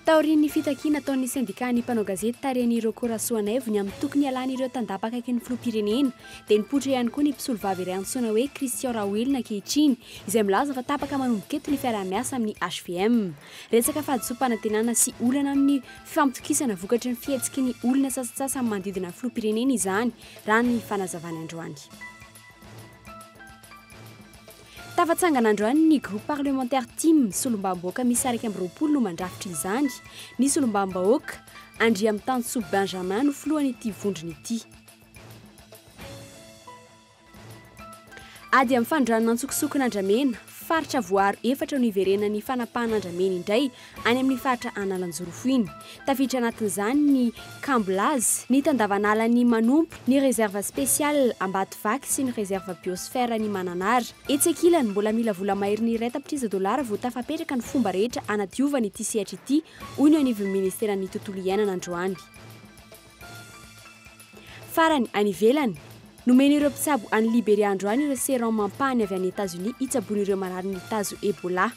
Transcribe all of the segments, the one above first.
Taorian'ny fitakiana ataon'ny sendikan'ny mpanao gazety tarihan'i Rocco Rasoanaivo ny amin'ny tokony hialan'ireo tandapa akaikin'ny filoham-pirenena dia nipoitra ihany koa ny mpisolovava iray antsoina hoe Christian Raoelina ankehitriny izay milaza fa tapaka manomboka eto ny fiaraha-miasa amin'ny hvm. Resaka fahadisoam-panantenana sy olana amin'ny fifampitokisana vokatry ny fihetsiky ny olona sasantsasany manodidina ny filoham-pirenena izany raha ny fanazavany androany. Tafatsangana androany ny groupe parlementaire tim, solombavambahoaka miisa 21 no mandrafitra izany. Ny solombavambahoaka, Andriamitansoa Benjamin no filohan'ity vondrona ity. Ady amin'ny fanondranana antsokosokon' andramena, faritra voaaro efatra no hiverenan'ny fanapahana andramena indray any amin'ny faritra Analanjirofo iny. Tafiditra anatin'izany ny Kambolaza, ny Tandavanalan'i Manompo, ny Réserve Spéciale Ambatovaky sy ny Réserve Biosphère an'i Mananara. Etsy ankilany, mbola mila vola maherin'ny iray tapitrisa dolara vao tafapetraka ny fomba rehetra hanadiovana ity sehatra ity, hoy ny eo anivon'ny ministeran'ny Tontolo iainana androany. Farany, any ivelany, nomen'ireo mpitsabo any Liberia androany ireo sérum ampahany avy any Etazonia hitsaboana ireo mararin'ny tazo Ebola.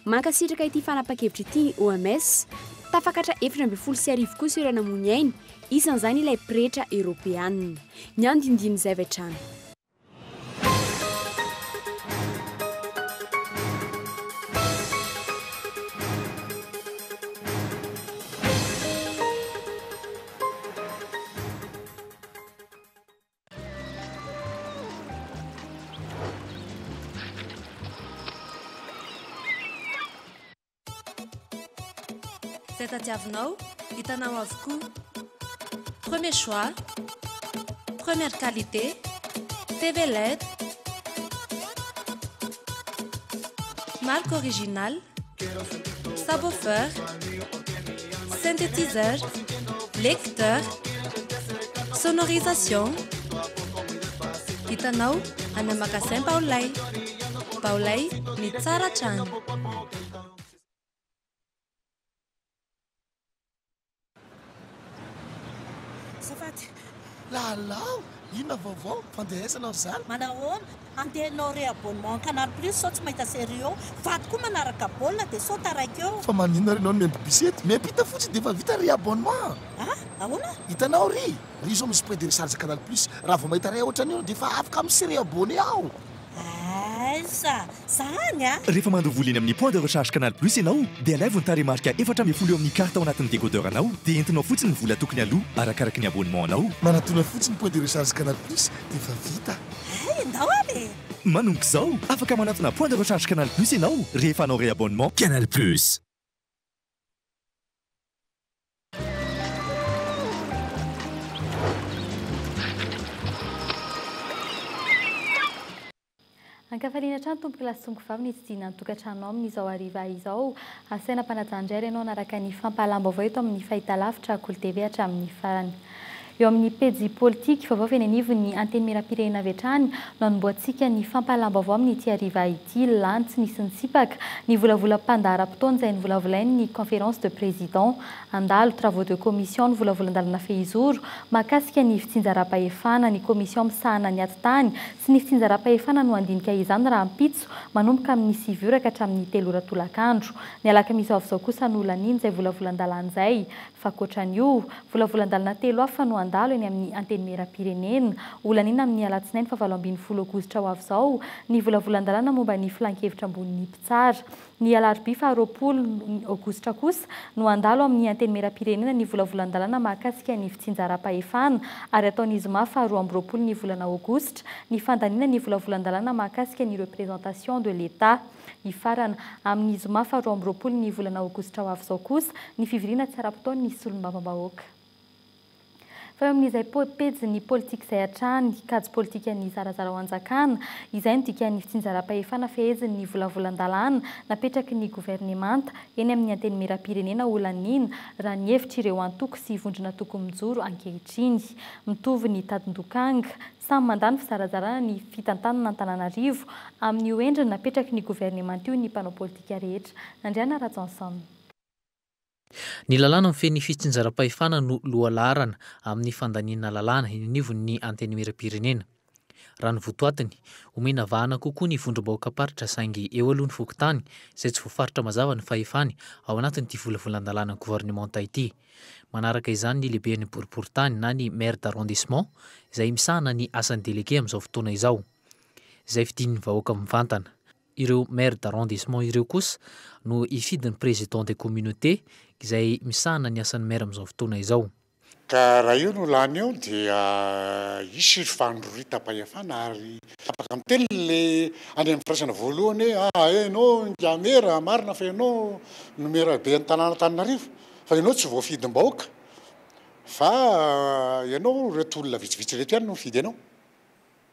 Mankasitraka ity fanapan-kevitra ity ny OMS. Tafakatra 1014 kosa ireo namoy ny ainy, isan'izany ilay pretra eoropeanina. Ny andinindin'izay avy hatrany. Izay tadiavinao, hitanao avokoa. Premier choix, première qualité, TV led, marque originale, subwoofer, synthétiseur, lecteur, sonorisation. Hitanao any amin'ny magasin Baolay. Baolay, ny tsara hatrany. Azafady. Lalao! Inona vaovao? Fandeha aiza ry zala? Manahoana? Andeha hanao réabonnement canal plus sao tsy mahita série eo. Vady koa manaraka baolina dia sao taraiky eo. Fa maninona ry enao no miampy bus eto? Miampita fotsiny dia efa vita réabonnement. Ah! Ahoana? Hitanao ry? Ry zao misy point de recharge canal plus. Raha vao mahita ray ohatran'io dia efa afaka mi se réabonner aho. Aiza! Zany a! Rehefa mandoa vola eny amin'ny point de recharge Canal Plus ianao dia alaivo ny tarehimarika 14 eo amin'ny carte ao anatin'ny décodeur anao dia entinao fotsiny ny vola tokony aloa arakaraky ny abonnement anao. Manatona fotsiny point de recharge Canal Plus dia efa vita. Hay, ndao ary e! Manomboka izao, afaka manatona point de recharge Canal Plus ianao rehefa hanao réabonnement Canal Plus. Ankafaliana hatrany tompoko lahy sy tompoko vavy ny hitsidihina ny tokantranonao amin'izao hariva izao. Asaina mpanajandry ary ianao hanaraka ny fampahalam-baovao eto amin'ny fahitalavitra Kolo TV hatramin'ny farany. Eo amin'ny pejy politika, vaovao avy eny anivon'ny Antenimierampirenena avy hatrany no hanombohantsika ny fampahalam-baovao amin'ity hariva ity. Lany tsy nisy nitsipaka ny volavolam-pandaharam-potoana izay novolavolain'ny Conférence de Présidents. Handalo travaux de commission ny volavolan-dalana fehizoro mahakasika ny fitsinjaram-pahefana. Ny commission misahana ny atitany sy ny fitsinjaram-pahefana no handinika izany rahampitso manomboka amin'ny sivy ora ka hatramin'ny telo ora tolakandro. Ny alakamisy ho avy izao kosa no holaniana izay volavolan-dalàna izay. Fa ankoatran'io, volavolan-dalàna telo hafa no handalo eny amin'ny Antenimierampirenena. Holaniana amin'ny alatsinainy fahavalo ambinifolo aogositra ho avy izao ny volavolan-dalàna momba ny filankevitra ambonin'ny mpitsara. Ny alarobia faha 20 aogositra kosa no handalo amin'ny Antenimierampirenena ny volavolan-dalàna mahakasika ny fitsinjaram-pahefana ary hatao ny zoma faha 22 ny volana aogositra ny fandaniana ny volavolan-dalàna mahakasika ny représentation de l'Etat. Hifarana amin'ny zoma faha 22 ny volana aogositra ho avy izao kosa ny fivoriana tsy ara-potoan'ny solombavambahoaka. Fa eo amin'izay pejin'ny politika izay hatrany, kajy politikan'ny zarazara ho anjakana, izay no dikan'ny fitsinjaram-pahefana fehezin'ny volavolan-dalàna napetraky ny governemanta eny amin'ny Antenimierampirenena holaniana, raha ny hevitr'ireo antoko sy vondron'antoko mijoro ankehitriny. Mitovy ny tadin-dokanga, samy mandà ny fizarazarana ny fitantanana Antananarivo amin'io endriny napetraky ny governemanta io ny mpanao politika rehetra. Nandriana Rajohnson. Ny lalàna mifehy ny fitsinjaram-pahefana no lohalaharana amin'ny fandaniana lalàna eny anivon'ny Antenimierampirenena. Raha ny votoatiny, omena vahana kokoa ny vondrom-bahoakam-paritra saingy eo aloha ny fokontany izay tsy voafaritra mazava ny fahefany ao anatin'ity volavolan-dalànan'ny governemanta ity. Manaraka izany ny lehiben'ny boriborintany na ny maire d'arrondissement izay misahana ny asan'ny delege amin'izao fotoana izao, izay fidin'ny vahoaka mivantana. Ireo maire d'arrondissement ireo kosa no hifidy ny président des communautés izay misahana ny asan'ny maire amin'izao fotoana izao. Ka raha io no lany eo dia hisy fanroritam-pahefana ary afaka miteny le any amin'ny firaisana voalohany hoe ah enao ingahy mera marina fa enao no mera ben'ny tanàna Antananarivo fa enao tsy voafidim-bahoaka fa ianao ireto olona vitsivitsy ireto ihany no mifidy anao.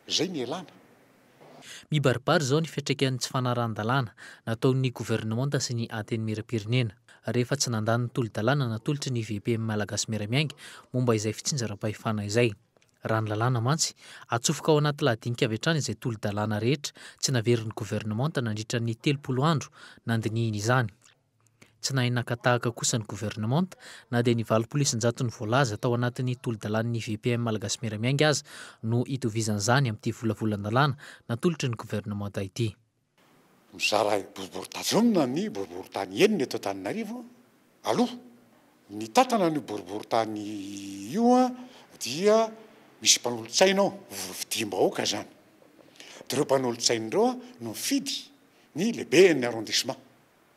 Izay ny ialana. Mibaribary izao ny fiantraikan'ny tsy fanarahan-dalàna nataon'ny governemanta sy ny Antenimierampirenena, rehefa tsy nandany ny tolo-dalàna natolotry ny VPM Malagasy Miara-Miainga momba izay fitsinjaram-pahefana izay. Raha ny lalàna mantsy, atsofoka ao anaty lahadinika avy hatrany izay tolo-dalàna rehetra tsy naverin'ny governemanta nandritra ny 30 andro nandinihiny izany. Tsy nahay naka tahaka kosa ny governemanta na dia ny 80 isan-jaton'ny voalaza tao anatin'ny tolo-dalàn'ny VPM Malagasy Miara-Miainga aza no itovizan'izany amin'ity volavolan-dalàna natolotry ny governemanta ity. Mizara boriborin-tazomina ny boriborintany enina eto Antananarivo aloha. Ny tantana an'io boriborintany io dia misy mpanolotsaina ao, voafidim-bahoaka izany. Dia ireo mpanolotsaina ireo no mifidy ny lehiben'ny arrondissement.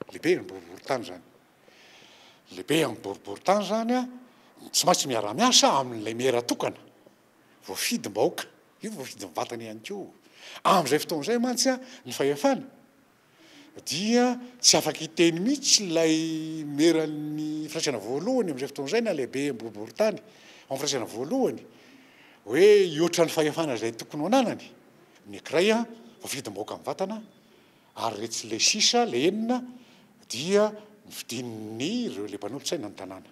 Lehibe amin'ny boriborintany izany. Lehibe amin'ny boriborintany izany an, tsy maintsy miara-miasa amin'ilay mera tokana, voafidim-bahoaka. Io voafidy mivantana ihany koa. Amin'izay fotoana izay mantsy an, ny fahefana dia tsy afaka hiteny mihitsy ilay meran'ny firaisana voalohany amin'izay fotoana izay na lehibe amin'ny boriborintany amin'ny firaisana voalohany hoe hihoatra ny fahefana izay tokony ho ananany. Ny ankiray an, voafidim-bahoaka mivantana. Ary retsy le sisa, le enina, dia nofidin'ny ireo le mpanolotsaina ny tanàna.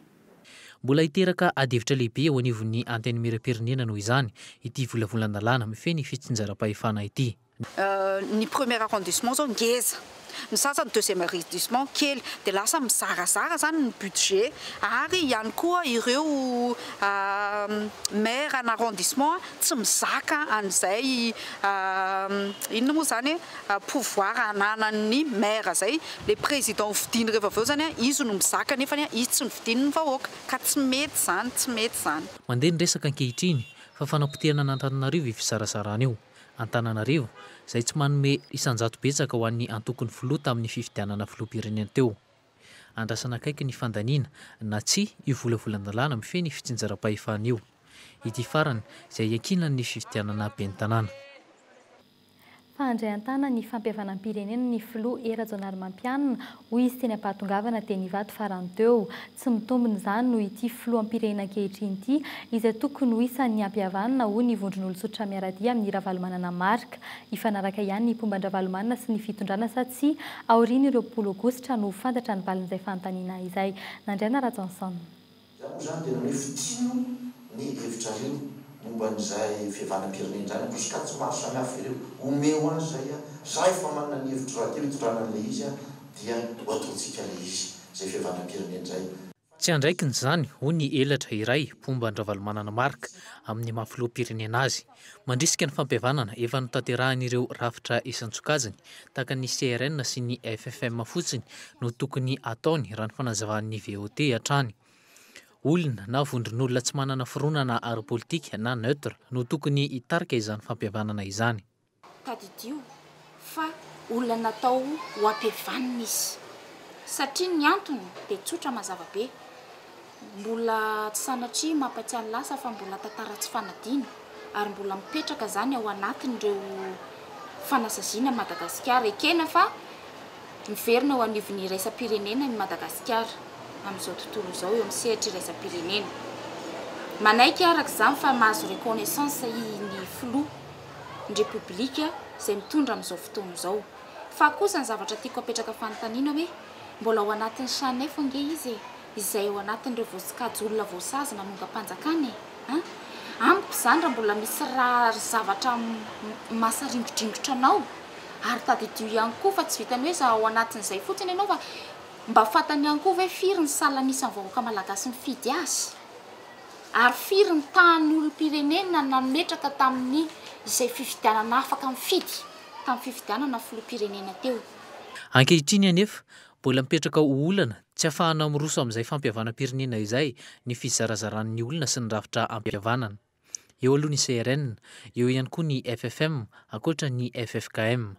Mbola hiteraka adihevitra lehibe eo anivon'ny Antenimierampirenena noho izany ity volavolan-dalàna mifehy ny fitsinjaram-pahefana ity. Ny premier arrondissement zao ngeza, ny sasany deuxième arrondissement kely, dia lasa mizarazara zany ny budget ary ihany koa ireo maire ana arrondissement tsy mizaka an'izay inona moa zany e, pouvoir ananan'ny maire zay, le président hofidiany rehefa avy eo zany izy no mizaka nefany izy tsy nofidian'ny vahoaka ka tsy mety zany, tsy mety zany. Mandeha ny resaka ankehitriny fa fanapotehana an'Antananarivo io fizarazarana io. Antananarivo, izay tsy manome isan-jato betsaka ho an'ny antokon'ny filoha tamin'ny fifidianana filoham-pirenena teo. Andrasana akaiky ny fandaniana na tsia io volavolan-dalàna mifehy ny fitsinjaram-pahefana io. Ity farany izay iankinan'ny fifidianana ben'ny tanàna. Fa handray an-tanana ny fampihavanam-pirenena ny filoha Hery Rajaonarimampianina, hoy izy teny am-pahatongavana teny Ivato farany teo. Tsy mitombina izany noho ity filoham-pirenena ankehitriny ity, izay tokony ho isan'ny hampihavanina, hoy ny vondron'olon-tsotra miara-dia amin'i Ravalomanana Marc. Hifanaraka ihany ny mpomba an-dRavalomanana sy ny fitondrana sa tsia? Aorian'ny 20 aogositra no ho fantatra ny valin'izay fanontaniana izay. Nandriana Rajohnson. Za moa zany tena hoe fitino ny hevitrareo momba an'izay fihavanam-pirenena izany amin'ireo sokajy maro samihafa ireo. Omeo azy izay a! Za efa manana ny hevitro rahateo hitondrana an'ilay izy a! Dia ho ataontsika ilay izy, izay fihavanam-pirenena izay. Tsy andraikiny izany, hoy ny elatra iray mpomba an-dRavalomanana Marc, amin'ny maha filoham-pirenena azy. Mandrisika ny fampihavanana efa notanterahin'ireo rafitra isan-tsokajiny, tahaka ny CRN sy ny FFM fotsiny no tokony hataony, raha ny fanazavan'ny VOT hatrany. Olona na vondron'olona tsy manana fironana ara-politika na neutre no tokony hitarika izany fampihavanana izany. Tadidio fa olona natao ho ampihavanina izy. Satria ny antony dia tsotra mazava be. Mbola tsy sanatria mampatsiahy ny lasa fa mbola tantara tsy fanadino ary mbola mipetraka izany ao anatin'ireo fanasaziana an'i Madagasikara. Ekena fa miverina eo anivon'ny iraisam-pirenena i Madagasikara amin'izao tontolo izao eo amin'ny sehatra iraisam-pirenena. Manaiky araka izany fa mahazo reconnaissance ny filoha ny Repoblika izay mitondra amin'izao fotoana izao. Fa kosa ny zavatra tiako apetraka fanontaniana hoe mbola ao anatin'ny Chanef ange izy e! Izay ao anatin'ireo voasokajy olona voasazy nanongam-panjakana e! An! Amiko izany raha mbola misy raha zavatra mahasaringodringotra anao ary tadidio ihany koa fa tsy vitan'ny hoe za ao anatin'izay fotsiny ianao fa mba fantany ihany koa ve firy ny salan'isan'ny vahoaka malagasy mifidy azy? Ary firy ny tahan'ny olom-pirenena nametraka tamin'ny izay fifidianana afaka mifidy tamin'ny fifidianana filoham-pirenena teo. Ankehitriny anefa, mbola mipetraka ho olana tsy ahafahana miroso amin'izay fampihavanam-pirenena izay ny fizarazaran'ny olona sy ny rafitra ampihavanana. Eo aloha ny CRN, eo ihany koa ny FFM, ankoatra ny ffkm.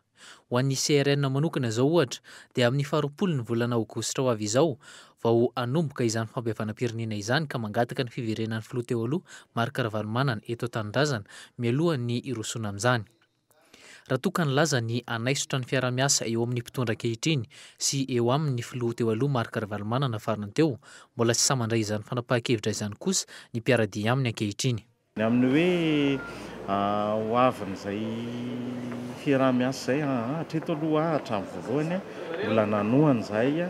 Ho an'ny CRN manokana izao ohatra, dia amin'ny faharoapolo ny volana aogositra ho avy izao vao hanomboka izany fampihavanam-pirenena izany ka mangataka ny fiverenan'ny filoha teo aloha Marc Ravalomanana eto an-tanindrazana mialohan'ny hirosoana amin'izany. Raha toa ka nilaza ny hanaisotra ny fiaraha-miasa eo amin'ny mpitondra ankehitriny sy eo aminy ny filoha teo aloha Marc Ravalomanana farany teo, mbola tsy sahy mandray izany fanapahan-kevitra izany kosa ny mpiara-dia aminy ankehitriny. Ny amin'ny hoe ho avin'izay fiaraha-miasa izay, aa hatreto aloha aho hatramin'ny voalohany mbola nanohana izahay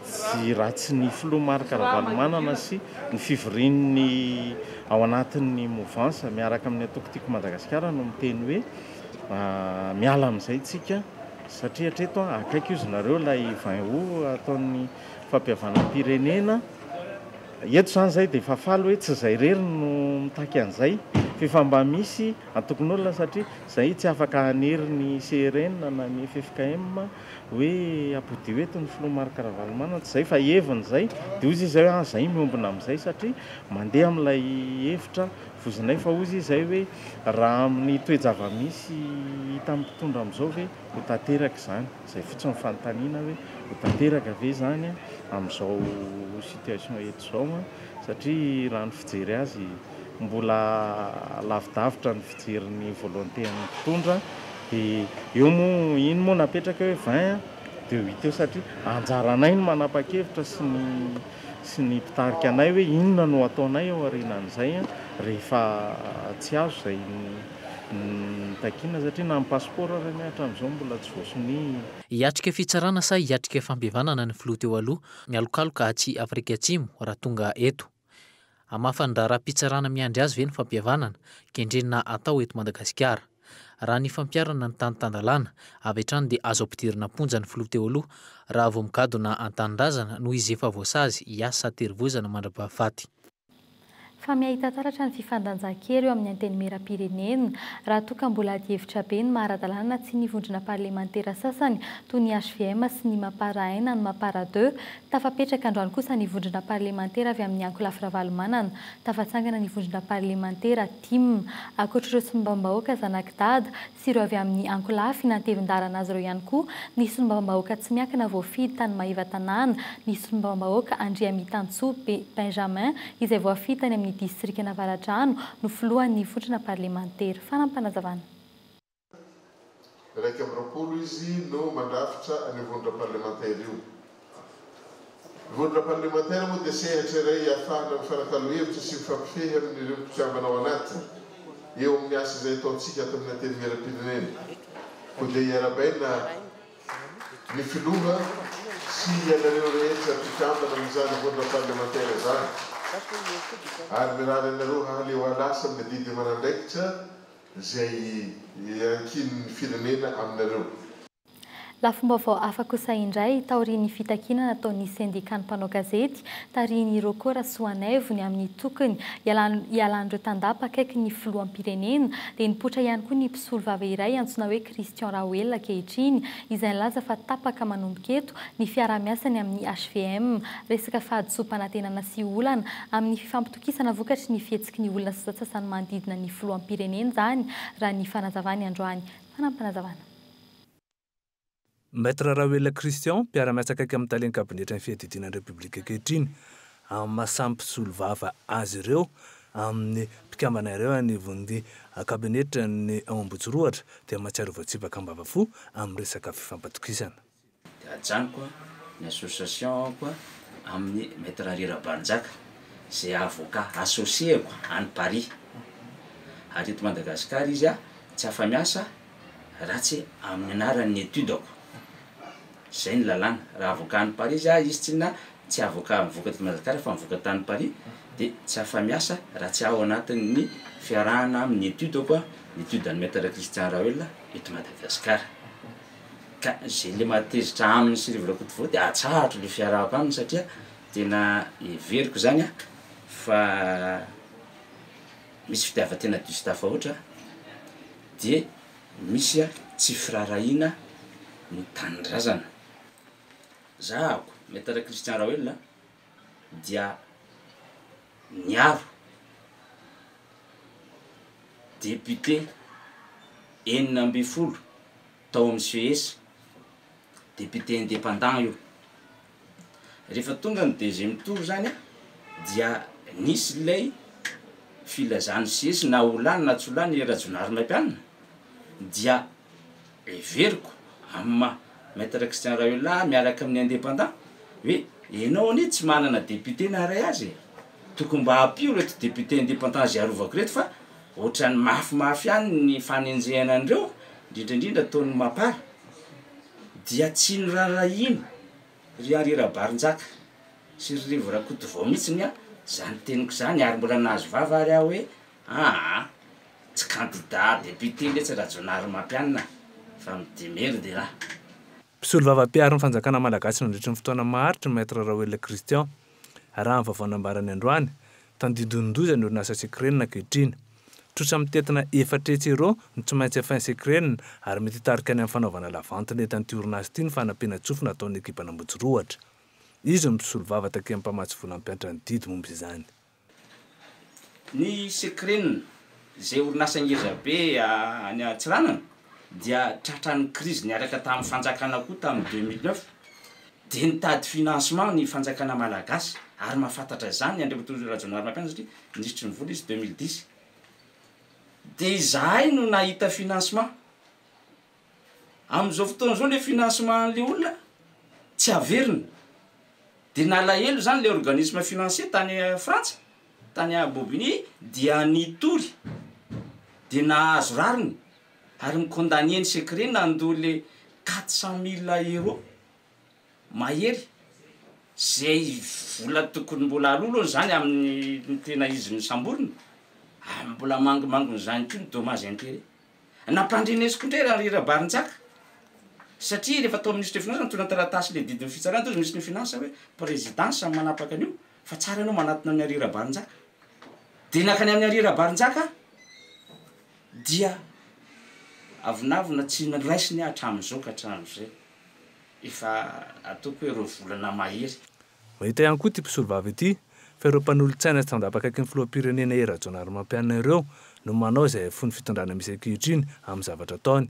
tsy raha tsy ny filoha Marc Ravalomanana sy ny fivorian'ny ao anatin'ny mouvance miaraka amin'ny antoko Tiako Madagasikara no miteny hoe miala amin'izay tsika satria hatreto akaiky ozy nareo ilay 20 août ataon'ny fampihavanam-pirenena. Eto izany izay dia efa faly hoe tsy izay irery no mitaky an'izay fa efa mba misy antokon'olona satria izay tsy afaka hanery ny CRN na ny ffkm hoe ampodio eto ny filoha Marc Ravalomanana, tsy izay fa heviny izay, dia hozy izy izay hoe ah izay miombona amin'izay satria mandeha amin'ilay hevitra voizinay fa hozy izy izay hoe raha amin'ny toe-java-misy hitan'ny mpitondra amin'izao ve ho tanteraka izany, izay fotsiny ny fanontaniana hoe ho tanteraka ve izany amin'izao situation eto izao satria raha ny fijery azy mbola lavidavitra ny fijery ny volonté an'ny mpitondra dia eo moa iny moa napetraka hoe 20 de ho hita eo satria anjaranay ny manapa-kevitra sy ny sy ny mpitarika anay hoe inona no ataonay ao aorianan'izay rehefa tsy azo izay nitakiana satria na ny passeport ary anie hatramin'izao mbola tsy voasonia. Hiatrika fitsarana sa hiatrika fampihavanana ny filoha teo aloha mialokaloka atsy Afrika Atsimo raha tonga eto? Hamafa ny raharaham-pitsarana miandry azy ve ny fampihavanana, kendrena hatao eto Madagasikara? Raha ny fampiharana ny tany tan-dalàna, avy hatrany dia azo ampidirina am-ponja ny filoha teo aloha raha vao migadona an-tanindrazana noho izy efa voasazy hiasa an-terivozana mandra-pahafaty. Fa mihahita taratra ny fifandanjan-kery eo amin'ny Antenimierampirenena, raha toa ka mbola adihevitra be ny maha ara-dalàna na tsia ny vondrona parlemantera sasany toy ny hvm sy ny Mapar un na ny Mapar deux. Tafapetraka androany kosa ny vondrona parlemantera avy amin'ny ankolafy Ravalomanana. Tafatsangana ny vondrona parlemantera tim. Ankoatr'ireo solombavambahoaka zanak'i Dada sy ireo avy amin'ny ankolafy nantevin-dalana azy ireo ihany koa ny solombavambahoaka tsy miankina voafidy tany Maevatanàna, ny solombavambahoaka Andriamitantsoa Benjamin izay voafidy tany amin'ny distrikan'Avaradrano no filohan'ny vondrona parlemantera. Fanampinazavana. 21 izy no mandrafitra an'io vondrona parlemantera io. Ny vondrona parlemantera moa dia sehatra iray ahafahana mifanakalo hevitra sy mifampifehy amin'ireo mpikambana ao anatiny, eo amin'ny asa izay ataontsika ato amin'ny Antenimierampirenena. Koa dia iarabaina ny Filoha sy ianareo rehetra mpikambana amin'izany vondrona parlemantera izany, ary mirary anareo hahaleo halasa amin'ny adidy aman'andraikitra izay iankinin'ny firenena aminareo. Lafim-baovao hafa kosa indray, taorian'ny fitakiana nataon'ny sendikan'ny mpanao gazety, tarihin'i Rocco Rasoanaivo ny amin'ny tokony hialan'ireo tandapa akaiky ny filoham-pirenena, dia nipoitra ihany koa ny mpisolovava iray antsoina hoe Christian Raoelina ankehitriny, izay nilaza fa tapaka manomboka eto ny fiaraha-miasany amin'ny hvm. Resaka fahadisoam-panantenana sy olana amin'ny fifampitokisana vokatry ny fihetsiky ny olona sasantsasany manodidina ny filoham-pirenena izany, raha ny fanazavany androany. Fanampinazavana. Maître Raoelina Christian, mpiara-miasa akaiky amin'ny talen'ny kabinetran'ny fiadidiana ny Repoblika ankehitriny, amin'ny maha samy mpisolovava azy ireo amin'ny mpikambana ireo anivon'ny kabinetran'ny ao Ambohitsirohatra dia mahatsiaro voatsipaka am-bava-fo amin'ny resaka fifampatokisana. Dia ajanoko ny association-ko amin'ny Maître Henri Rabarinjaka izay avocat associé-ko any Paris. Ary eto Madagasikara izy tsy afa-miasa raha tsy amin'ny anaran'ny étude-ko. Izay ny lalàna. Raha avocat any Paris izy, izy tsinona tsy avocat mivoaka teto Madagasikara fa mivoaka tany Paris dia tsy afa-miasa raha tsy ao anatin'ny fiarahana amin'ny étude-ko, ny étude an'i Maître Christian Raoul eto Madagasikara. Ka zay le mahatezitra aminy sy Rivo Rakotovao de atsahatro le fiarahako aminy satria tena heveriko zany a fa Misy fitiavan-tena diso tafahoatra dia misy tsy firaharahiana ny tanindrazana. Zahako, Maître Christian Raoelina dia niaro député 16 tao amin'ny CES, député indépendant io. Rehefa tonga ny deuxième tour zany dia nisy ilay filazan'ny CES na ho lany na tsy ho lany i Rajaonarimampianina dia heveriko amin'ny maha Maître Christian Raoelina miaraka amin'ny indépendant hoe enao anie tsy manana député na iray aza e, tokony mba ampio ireto député indépendant izay arovako ireto fa ohatran'ny mafimafy ihany ny fanenjehana an'ireo, indrindra indrindra ataon'ny Mapar dia tsy noraharahiany ry Henri Rabarinjaka sy ry Rivo Rakotovao mihitsy ny zany teniko zany ary mbola nahazo vava ary aho hoe aa tsy candidat député letsy Rajaonarimampianina fa mi-demerde raha. Mpisolovava mpiaro ny fanjakana malagasy nandritry ny fotoana maharitra ny Maître Raoelina Christian. Raha ny vaovao nambarany androany, tandindonin-doza ny orinasa Secren ankehitriny. Trosa mitentina 400 euros no tsy maintsy afain'ny Secren ary mety hitarika any amin'ny fanaovana lavanty ny entan'ity orinasa ity ny fanampiana tsofina ataon'ny ekipan'Ambotsirohatra. Izy no mpisolovava takian'ny mpamatsy vola hampiantra ny didy momba izany. Ny Secren izay orinasa ngeza be any Antsiranana dia tratran'ny krizy niaraka tamin'ny fanjakana koa tamin'ny 2009 dia nitady financement ny fanjakana malagasy ary mahafantatra izany Andriamatoa Rajaonarimampianina satria minisitry ny vola izy 2010 dia izahay no nahita financement. Amin'izao fotoana izao le financement an'le olona tsy averina. Dia nalahelo izany le organisme financier tany Frantsa, tany Bobigny dia nitory dia nahazo rariny ary ni-condamner ny secret nandoa le 400 mille euros mahery zay vola tokony mbola aloa aloha zany amin'ny tena izy nosamborina ary mbola mangomangon'izany koa ny dommage intérêt. Nampandrenesiko indray Henri Rabarinjaka satria rehefa tao amin'ny ministre des finances nitondra taratasy le didin'ny fitsarana teo izy ministre ny finance hoe présidence no manapaka an'io fa tsara ianao manatona an'i Henri Rabarinjaka. Dia nankany amin'i Henri Rabarinjaka aho dia avonavona tsy noraisiny aho hatramin'izao ka hatramin'izay. Efa ataoko hoe roa volana mahery. Mahita ihany koa ity mpisolovava ity fa ireo mpanolotsaina sy tandapa akaiky ny filoham-pirenena Hery Rajaonarimampianina ireo no manao izay haifon'ny fitondrana misy ankehitriny amin'ny zavatra ataony.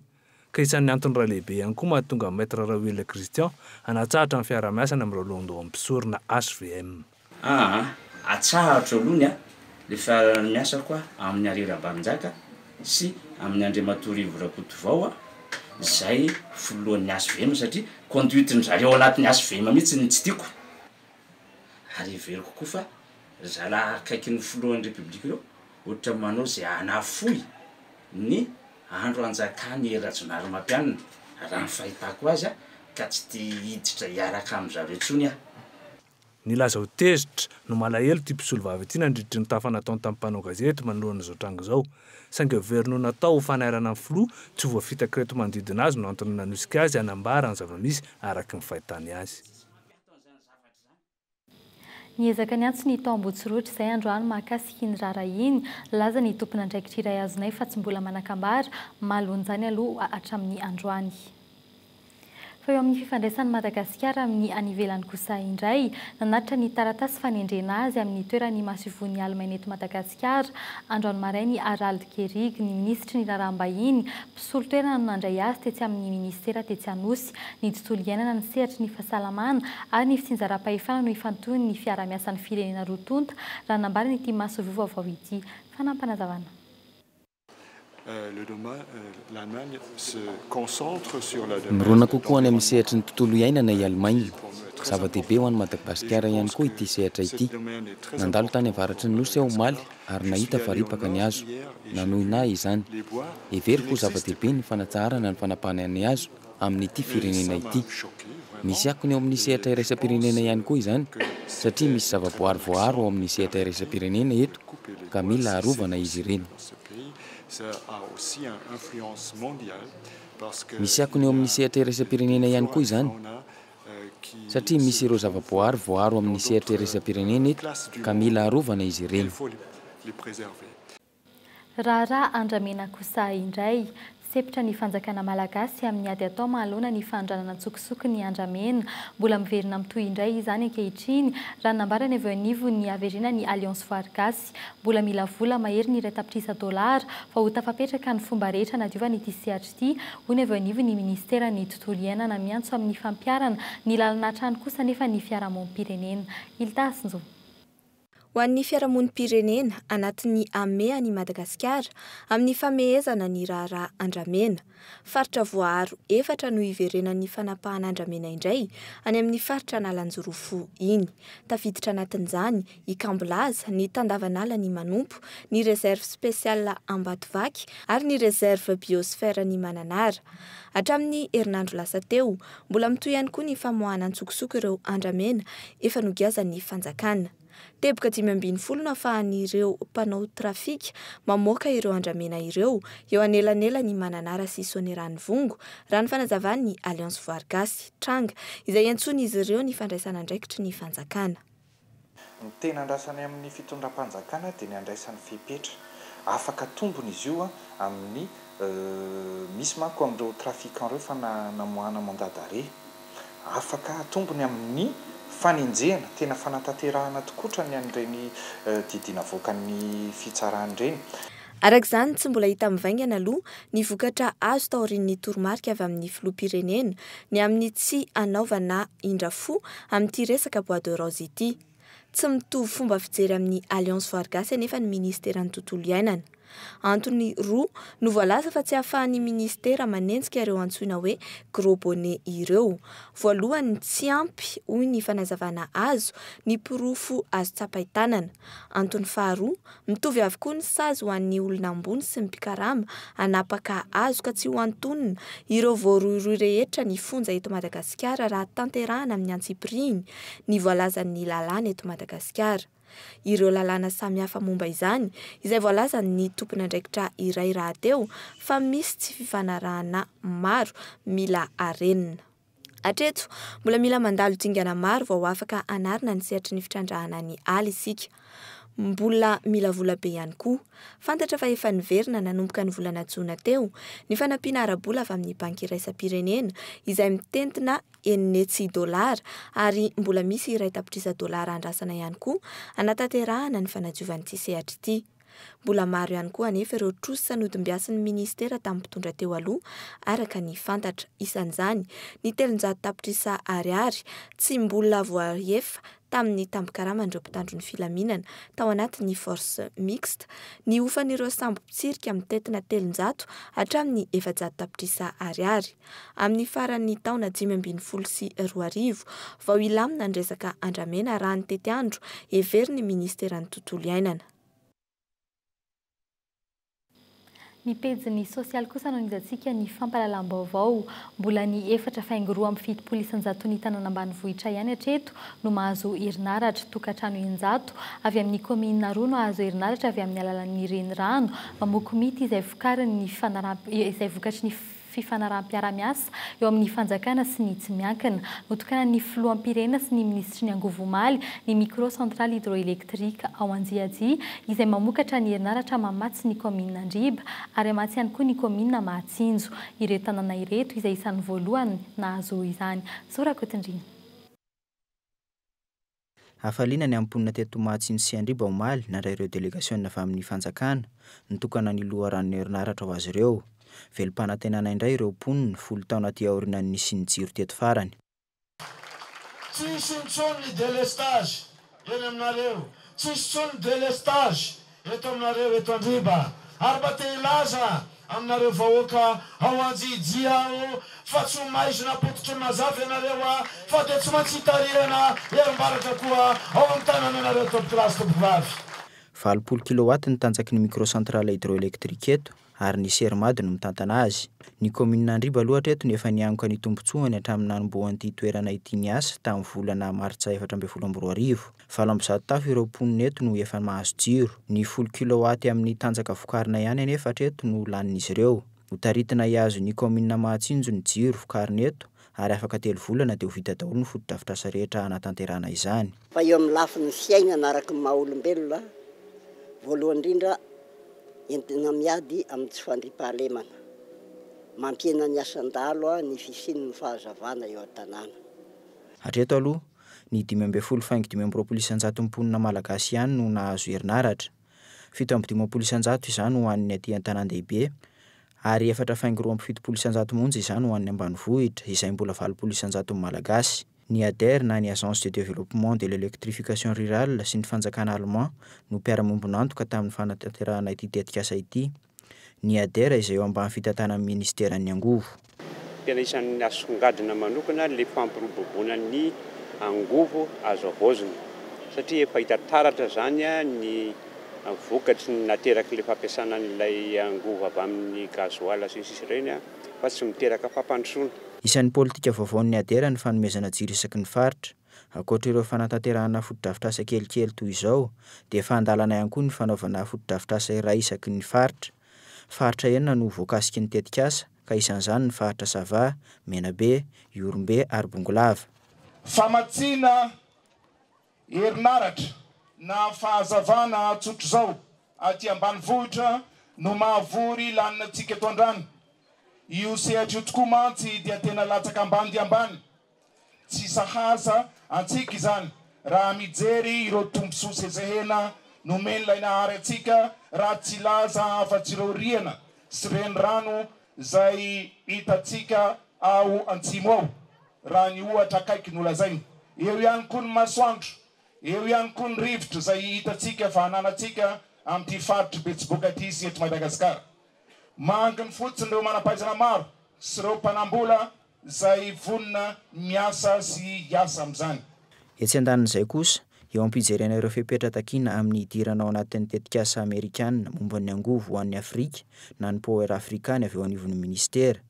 Ka isan'ny antony iray lehibe ihany koa mahatonga an'i Maître Raoelina Christian hanatsahatra ny fiarahamiasany amin'ireo lohandohan'ny mpisorona hvm. Aa atsahatro aloha ny le fiarahamiasako amin'i Henri Rabarinjaka sy amin'i Andriamatoa Rivo Rakotovao izay filohan'ny hvm satria conduite-ndry zareo ao anatin'ny hvm mihitsy no tsy tiako ary heveriko koa fa ry zalahy akaikin'ny filohan'ny République ireo ohatra manao izay hanafohy ny andro hanjakan'i Hery Rajaonarimampianina raha ny fahitako azy ka tsy te hiditra hiaraka amin-dry zareo intsony aho. Nilaza ho tezitra no malahelo ity mpisolovava ity nandritry ny tafa nataony tamin'ny mpanao gazety manoloana izao tranga izao. Saingy heveriny ho natao ho fanairana ny filoha tsy ho voafitak'ireto manodidina azy no antony nanosika azy hanambara ny zava-misy araka ny fahitany azy. Niezaka niantso ny tao Ambohitsirohitra izay androany mahakasika iny raharaha iny. Nilaza ny tompon'andraikitra iray azonay fa tsy mbola manan-kambara mahaloan'izany aloha hatramin'ny androany. Fa eo amin'ny fifandraisan'i Madagasikara amin'ny any ivelany kosa indray, nanatitra ny taratasy fanendrena azy amin'ny toeran'ny masoivohon'i Alemaina eto Madagasikara, androany maraina i Harald Kehrig, ny minisitry ny raharaham-bahiny, mpisolo toerana no nandray azy tetsy amin'ny minisitera tetsy Anosy. Ny tontolo iainana, ny sehatry ny fahasalamana ary ny fitsinjaram-pahefana no ifantohin'ny fiarahamiasan'ny firenena roa tonta, raha nambaran'ity masoivoho vaovao ity. Fanampinazavana. Mirona kokoa any amin'ny sehatry ny tontolo iainana i Allemagne. Zava-dehibe ho an'i Madagasikara ihany koa ity sehatra ity. Nandalo tany avaratry ny Nosy aho omaly ary nahita fa ripaka ny hazo. Nanohina ahy izany. Heveriko ho zava-dehibe ny fanatsaharana ny fanapahana ny hazo amin'ity firenena ity. Misy akony eo amin'ny sehatra iraisam-pirenena ihany koa izany satria misy zavaboary voaaro ao amin'ny sehatra iraisam-pirenena eto ka mila arovana izy ireny. Misy akony eo amin'ny sehatra iraisam-pirenena ihany koa izany satria misy ireo zavaboary voaaro amin'ny sehatra iraisam-pirenena eto ka mila arovana izy ireny. Raharaha andramena kosa indray. Sempotra ny fanjakana malagasy amin'ny ady atao manoloana ny fanondranana an-tsokosoko ny andramena. Mbola miverina mitohy indray izany ankehitriny, raha ny nambarany avy eo anivon'ny haverenan'ny Alliance Voary Gasy. Mbola mila vola mahery ny iray tapitrisa dolara vao ho tafapetraka ny fomba rehetra hanadiovana ity sehatra ity, hoy ny avy eo anivon'ny minisiteran'ny tontolo iainana. Miantso amin'ny fampiharana ny lalana hatrany kosa anefa ny fiarahamonim-pirenena. Hilda Hasinjo. Ho an'ny fiarahamonim-pirenena, anatin'ny hamehana i Madagasikara amin'ny famehezana ny raharaha andramena. Faritra voaaro efatra no hiverenan'ny fanapahana andramena indray any amin'ny faritra Analanjirofo iny. Tafiditra anatin'izany i Kambolaza, ny Tandavan'alan'i Manompo, ny Réserve Spéciale Ambatovaky ary ny Réserve Biosphère-n'i Mananara. Hatramin'ny herinandro lasa teo, mbola mitohy ihany koa ny famoahana an-tsokosoko ireo andramena efa nogiazan'ny fanjakana. Teboka 15 no ahafahan'ireo mpanao trafika mamoaka ireo andramena ireo eo anelanelan'i Mananara sy Soanieranivongo, raha ny fanazavan'ny Alliance Voary Gasy. Tranga izay iantsoan'izy ireo ny fandraisan'andraikitry ny fanjakana. Ny tena andrasany amin'ny fitondram-panjakana dia ny handraisany fepetra. Afaka tombony izy io amin'ny, misy manko amin'ireo trafiquants ireo efa namoahana mandat d'arrêt. Afaka atombony amin'ny fanenjehana, tena fanatanterahana tokotra ny an'ireny didy navoakan'ny fitsarana ireny. Araka izany, tsy mbola hita mivaingana aloha ny vokatra azo taorian'ny toromarika avy amin'ny filoham-pirenena ny amin'ny tsy hanaovana indra fo amin'ity resaka bois de rose ity. Tsy mitovy fomba fijery amin'ny Alliance Voary Gasy anefa ny minisiteran'ny tontolo iainana. Antony roa no voalaza fa tsy ahafahan'ny minisitera manenjika ireo antsoina hoe gros bonnet ireo. Voalohany, tsy ampy, hoy ny fanazavana azo, ny porofo azo tsapain-tanana. Antony faharoa, Mitovy avokoa ny sazy ho an'ny olona ambony sy ny mpikarama hanapaka azo ka tsy ho antonona ireo voarohirohy rehetra ny fonja eto Madagasikara raha tanterahana amin'ny antsipirihiny ny voalazan'ny lalàna eto Madagasikara. Ireo lalàna samihafa momba izany izay voalazan'ny tompon'andraikitra iray rahateo fa misy tsy fifanarahana maro mila harenina. Hatreto, mbola mila mandalo dingana maro vao afaka hanarina ny sehatry ny fitrandrahana ny ala isika. Mbola mila vola be ihany koa. Fantatra fa efa niverina nanomboka ny volana jona teo ny fanampiana ara-bola avy amin'ny Banky iraisam-pirenena izay mitentina 600 dolara ary mbola misy 1 tapitrisa dolara andrasana ihany koa hanatanterahana ny fanadiovan'ity sehatra ity. Mbola maro ihany koa anefa ireo trosa nodimbiasin'ny minisitera tamin'ny mpitondra teo aloha, araka ny fantatra. Isan'izany ny 300 tapitrisa ariary tsy mbola voahefa tamin'ny tambin-karaman'ireo mpitandro ny filaminana tao anatin'ny force mixte, ny hofan'ireo sambo mpitsirika mitentina 300 hatramin'ny 400 tapitrisa ariary. Amin'ny faran'ny taona 2015 vao hilamina ny resaka andramena raha ny tetiandro heverin'ny minisiteran'ny tontolo iainana. Ny pejin'ny sosialy kosa no anizantsika ny fampahalalam-baovao. Mbola ny 4,72% ny tanàna ambanivohitra ihany hatreto no mahazo herinaratra. Tokantrano 600 avy amin'ny kaominina roa no hahazo herinaratra avy amin'ny alalan'ny renirano Mamokomity izay vokarin'ny fanaraham- izay vokatry ny fifanaraham-piarahamiasa eo amin'ny fanjakana sy ny tsy miankina. Notokanan'ny filoham-pirenena sy ny minisitry ny angovo omaly ny micro-centrale hydroélectrique ao Anjiajia izay mamokatra ny herinaratra mamatsy ny kaominina Andriba ary hamatsy ihany koa ny kaominina Mahatsinjo. Ireto tanàna ireto izay isan'ny voalohany nahazo izany. Zo Rakotondriana. Hafaliana ny amin'ny mponina teto Mahatsinjo sy Andriba omaly nandray ireo delegasiona avy amin'ny fanjakana nitokana ny loharanon'ny herinaratra ho azy ireo. Velom-panantenana indray ireo mponina 10 taona aty aorian'ny nisian'ny jiro teto farany. Tsisy intsony ny délestage eny aminareo, tsisy intsony ny délestage eto aminareo eto Andriba ary mba te hilaza aminareo vahoaka ao Anjijia aho fa tsy ho maizina pototry ny mazava ianareo a fa dia tsy maintsy hitarihana herim-baratra koa ao amin'ny tanànanareo tompokolahy sy tompokovavy. 80 kilowatt ny tanjaky ny microcentrale hydroélectrique eto ary ny Sermad no mitantana azy. Ny kaominina Andriba aloha hatreto no efa nianoka ny tombontsoany hatramin'ny nanombohan'ity toerana ity ny asa tamin'ny volana martsa 2014. 108 tafo ireo mponina eto no efa mahazo jiro. Ny 10 kilowatt amin'ny tanjaka vokarina ihany anefa hatreto no lanin'izy ireo. Hotaritina hihazo ny kaominina Mahatsinjo ny jiro vokarina eto ary afaka 3 volana dia ho vita daholo ny fotodrafitrasa rehetra hanatanterahana izany. Fa eo amin'ny lafiny fiainana araka ny maha olombelona, voalohany indrindra Entina miady amin'ny tsy fandriampahalemana. Mampihena ny asan-dahalo ny fisian'ny fahazavana eo an-tanàna. Hatreto aloha, ny 15 faingo 25 isan-jaton'ny mponina malagasy ihany no nahazo herinaratra. 57% izany ho an'ny aty an-tanàn-dehibe ary 4 faingo 72 isan-jato monja izany ho an'ny ambanivohitra izay mbola 80 isan-jaton'ny malagasy. Ny ADER na ny Agence de développement de l'électrification rurale sy ny fanjakana allemand no mpiara-miombon'antoka tamin'ny fanatanterahana ity tetikasa ity. Ny ADER izay eo ambany fitantanan'ny ministeran'ny angovo. Tena isan'ny asongadina manokana le fampiroboroboana ny angovo azo havaozina satria efa hita taratra zany ny vokatry ny nateraky le fampiasana an'ilay angovo avy amin'ny gasoil sy ny sisa ireny fa tsy miteraka fampandrosoana. Isan'ny politika vaovaon'ny ADER ny fanomezana jiro isaky ny faritra. Ankoatra ireo fanatanterahana fotodrafitrasa kelikely toy izao dia efa an-dalana ihany koa ny fanaovana fotodrafitrasa iray isaky ny faritra. Faritra enina no voakasiky ny tetikasa ka isan'izany ny faritra Sava, Menabe, Ihorombe ary Bongolava. Famatsiana herinaratra na fahazavana tsotr'izao aty ambanivohitra no mahavory lanina antsika eto androany. Io sehatra io tokoa mantsy dia tena latsaka ambany dia ambany. Tsy sahaza antsika izany raha mijery ireo tombontsoa sesehena nomen'ilay Nahary antsika raha tsy hilaza afa-tsy ireo riana sy renirano izay hitantsika ao antsimo ao, raha ny ohatra akaiky no lazaina. Eo ihany koa ny masoandro, eo ihany koa ny rivotra izay hitantsika fa ananantsika amin'ity faritr'i Betsiboka ity sy eto Madagasikara. Manginy fotsiny ireo manam-pahaizana maro sy ireo mpanam-bola izay vonona miasa sy hiasa amin'izany. Etsy andanin'izay kosa, eo am-pijerena ireo fepetra takiana amin'ny hidirana ao anatin'ny tetikasa amerikanina momba ny angovo ho an'ny Afrika na ny Power Africa ny avy eo anivon'ny ministera.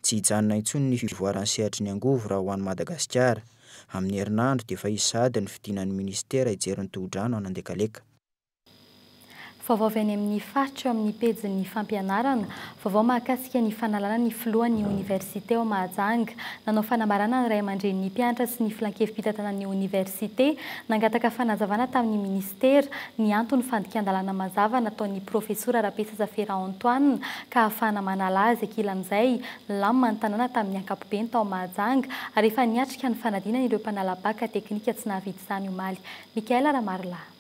Tsy hijanona intsony ny fivoaran'ny sehatry ny angovo raha ho an'i Madagasikara. Amin'ny herinandro dia efa hisy sahady ny fidinan'ny ministera hijery ny tohodrano an'Andekaleka. Vaovao avy any amin'ny faritra eo amin'ny pejin'ny fampianarana. Vaovao mahakasika ny fanalana ny filohan'ny oniversite ao Mahajanga. Nanao fanambarana ny ray aman-drenin'ny mpianatra sy ny filankevi-pitantanan'ny oniversite. Nangataka fanazavana tamin'ny ministera ny antony fandikan-dalàna mazava nataon'ny profesora Rabesa Zafera Antoine ka ahafahana manala azy. Ankilan'izay, nilamina ny tanàna tamin'ny ankapobeny tao Mahajanga ary efa niatrika ny fanadinana ireo mpanala baka teknika tsy nahavita izany omaly. Mikaela Ramarolahy.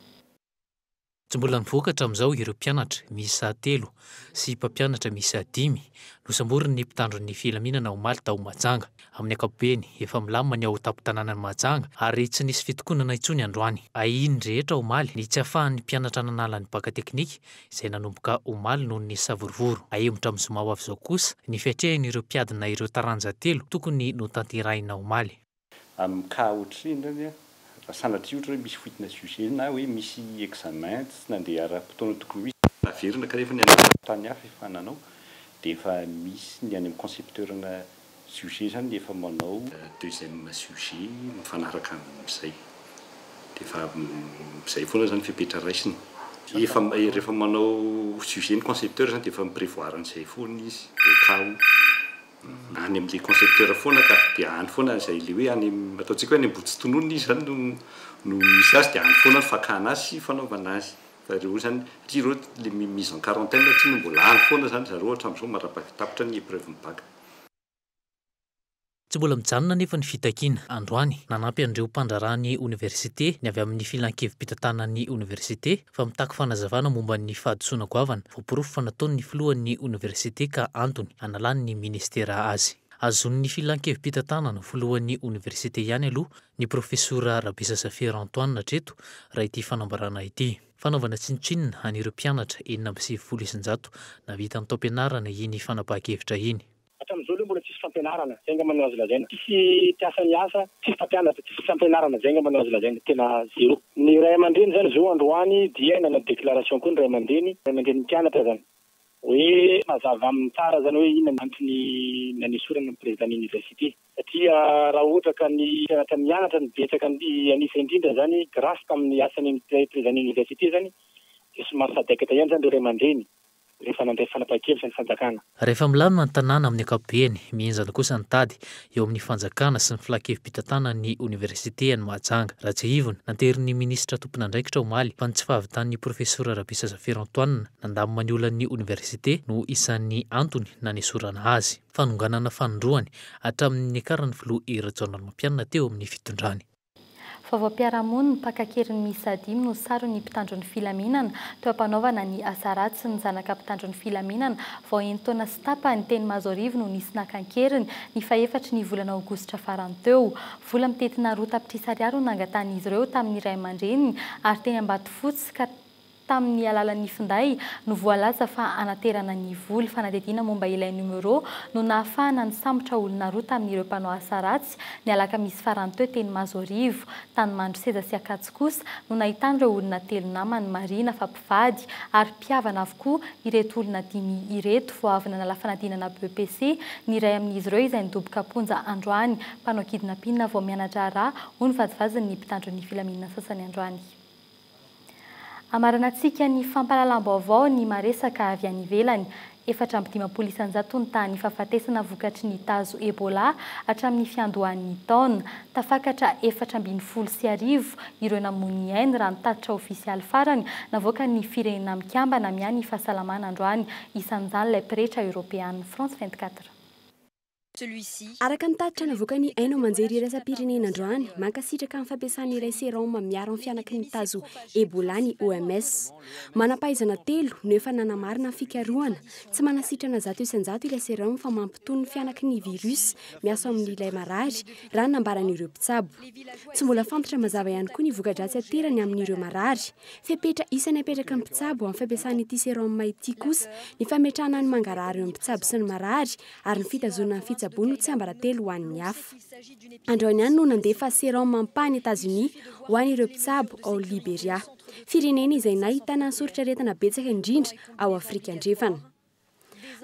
Tsy mbola nivoaka hatramin'izao ireo mpianatra miisa telo sy mpampianatra miisa dimy nosamborin'ny mpitandro ny filaminana omaly tao Mahajanga. Amin'ny ankapobeny, efa milamina ny ao an-tampon-tanànan'i Mahajanga ary tsy nisy fitokonana intsony androany. Ahian'ny rehetra omaly ny tsy ahafahan'ny mpianatra nanala ny baka teknika izay nanomboka omaly noho ny savorovoro. Ahemotra amin'ny zoma ho avy izao kosa ny fiatrehan'ireo mpiadina ireo taranja telo tokony notanterahina omaly. Amin'ny cas ohatr'ireny zany an, raha sanatria ohatra hoe misy fuite-na sujet na hoe misy examen tsy nandeha ara-potoana tokony ho izy, naverina kanefa ny any amin'ny tany hafa efa nanao dia efa misy ny any amin'ny concepteur-na sujet zany efa manao deuxième sujet mifanaraka amin'izay dia efa izay foana zany fepetra raisina. Efa rehefa manao sujet ny concepteur zany dia efa mi-prévoir an'izay foana izy au cas où. Any amin'ilay concepteur foana ka, dia any foana izay ilay hoe any ataontsika hoe any Ambohitsitononina izy izany no no misy azy dia any foana ny fakana azy sy fanaovana azy. Fa ireo izany, satria ireo ilay mise en quarantaine tsy no mbola any foana izany zareo hatramin'izao mandra-pahatapitra ny épreuve ny bac. Tsy mbola mijanona anefa ny fitakiana. Androany, nanampy an'ireo mpandraharaha ny oniversite ny avy amin'ny filankevi-pitantanan'ny oniversite fa mitaky fanazavana momba ny fahadisoana goavana voaporofo fa nataon'ny filohan'ny oniversite ka antony analan'ny minisitera azy. Azonin'ny filankevi-pitantanana ho filohan'ny oniversite ihany aloha ny profesora Rabesa Zafera Antoine hatreto raha ity fanambarana ity. Fanaovana tsinontsinona an'ireo mpianatra 196 nahavita ny taom-pianarana iny fanapahan-kevitra iny. Hatramin'izao aloha mbola tsisy fampianarana, zay angamba no azo lazaina. Tsisy mpiasa miasa, tsisy mpampianatra, tsisy fampianarana, zay angamba no azo lazaina, tena zéro. Ny ray aman-dreny zany zao androany dia nanao déclaration koa ny ray aman-dreny, ray aman-drenin'ny mpianatra zany, hoe mazava aminy tsara zany hoe inona ny antony nanesorana ny président-n'ny université. Satria raha ohatra ka ny mpianatra mianatra no betsaka an'isa indrindra zany grâce tamin'ny asan'ny président-n'ny université zany dia somary sadaikatra ihany zany ireo ray aman-dreny. rehefa nandray fanapahan-kevitra ny fanjakana. Rehefa milamina ny tanàna amin'ny ankapobeny, mihenjana kosa ny tady eo amin'ny fanjakana sy ny filan-kevi-pitantanan'ny oniversite any Mahajanga. Raha tsiahivina, nanterin'ny minisitra tompon'andraikitra omaly fa ny tsy fahavitan'ny profesora Rabesa Zafera Antoine nandamina ny olan'ny oniversite no isan'ny antony nanesorana azy. Fanonganana fanindroany hatramin'ny niakaran'ny filoha Hery Rajaonarimampianina teo amin'ny fitondrany. Vaovaom-piarahamonina, mpaka an-keriny miisa dimy no saron'ny mpitandro ny filaminana teo am-panaovana ny asa ratsy. Ny zanaka mpitandro ny filaminana vao enin-taona sy tapany teny Mahazoarivo no nisy naka an-keriny ny fahefatry ny volana aogositra farany teo. Vola mitentina 2 tapitrisa ariary no nangatahan'izy ireo tamin'ny ray aman-dreniny ary teny Ambatofotsy ka tamin'ny alalan'ny finday no voalaza fa hanaterana ny vola. Fanadihadiana momba ilay numéro no nahafahana nisambotra olona roa tamin'ireo mpanao asa ratsy ny alakamisy farany teo teny Mahazoarivo. Tany Mandroseza sy Ankatso kosa no nahitan'ireo olona telo namany marihina fa mpivady ary mpihavana avokoa ireto olona dimy ireto. Vao avy nanala fanadinana BEPC ny iray amin'izy ireo izay nidoboka am-ponja androany. Mpanao kidnapping vao miana-draharaha hoy ny vazivazin'ny mpitandro ny filaminana sasany androany. Hamaranantsika ny fampahalalam-baovao ny maresaka avy any ivelany. 54% ny tahan'ny fahafatesana vokatry ny tazo Ebola hatramin'ny fiandohan'ny taona. Tafakatra 1014 ireo namoy ny ainy raha ny tatitra ofisialy farany navoakan'ny Firenena Mikambana miahy ny fahasalamana androany. Isan'izany ilay pretra eoropeanina. France 24. Araka ny tatitra navoakan'ny haino aman-jery iraisam-pirenena androany, mankasitraka ny fampiasana iray sérum miaro amin'ny fihanaky ny tazo Ebola ny OMS. Manam-pahaizana telo no efa nanamarina ny fikarohana. Tsy manasitrana 100% ilay sérum fa mampitony ny fihanaky ny virus miasa ao amin'ilay marary, raha ny nambaran'ireo mpitsabo. Tsy mbola fantatra mazava ihany koa ny voka-dratsy aterany amin'ireo marary. Fepetra isan'ny apetraky ny mpitsabo amin'ny fampiasana ity sérum ity kosa ny fametrahana ny mangarahara eo amin'ny mpitsabo sy ny marary ary ny fitazonana ny fitsaboana ho tsiambaratelo ho an'ny hafa. Androany ihany no nandefa sérum ampahany Etazonia ho an'ireo mpitsabo ao Liberia, firenena izay nahitana ny soritr'aretina betsaka indrindra ao Afrika Andrefana.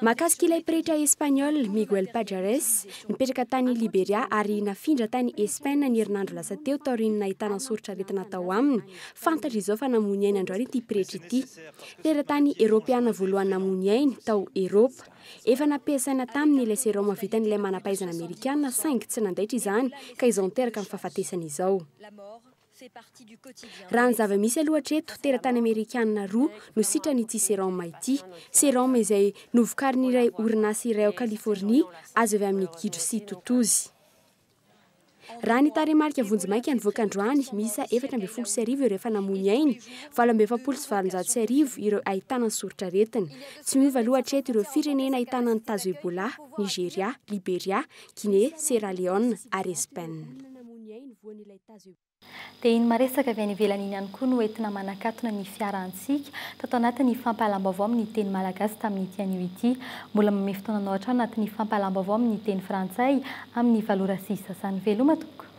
Mahakasika ilay pretra Espagnol Miguel Pajares, nipetraka tany Liberia ary nafindra tany Espaina ny herinandro lasa teo taorian'ny nahitana ny soritr'aretina tao aminy, fantatra izao fa namoy ny ainy androany ity pretra ity. Teratany Eoropeana voalohany namoy ny ainy tao Eropa. Efa nampiasaina taminy ilay sérum vitan'ilay manam-pahaizana amerikana saingy tsy nandaitra izany ka izao niteraka ny fahafatesany izao. Raha ny zava-misy aloha hatreto, teratany amerikana roa no sitran'ity sérum ity. Sérum izay novokarin'iray orinasa iray ao Californie, azo avy amin'ny gidro sy totozy. Raha ny tarehimarika vonjimaika nivoaka androany, miisa 1014 ireo efa namoy ny ainy, 1848 ireo ahitana ny soritr'aretina. Tsy miova aloha hatreto ireo firenena ahitana ny tazo Ebola, Nigeria, Liberia, Guinée, Sierra Leone ary Espagne. Dia iny maresaka avy any ivelany iny ihany koa no entina manakatona ny fiarahantsika tato anatin'ny fampahalam-baovao amin'ny teny malagasy tamin'ity anio ity. Mbola manome fotoana anao hatrany anatin'ny fampahalam-baovao amin'ny teny frantsay amin'ny valo ora sy sasany. Veloma tompoko.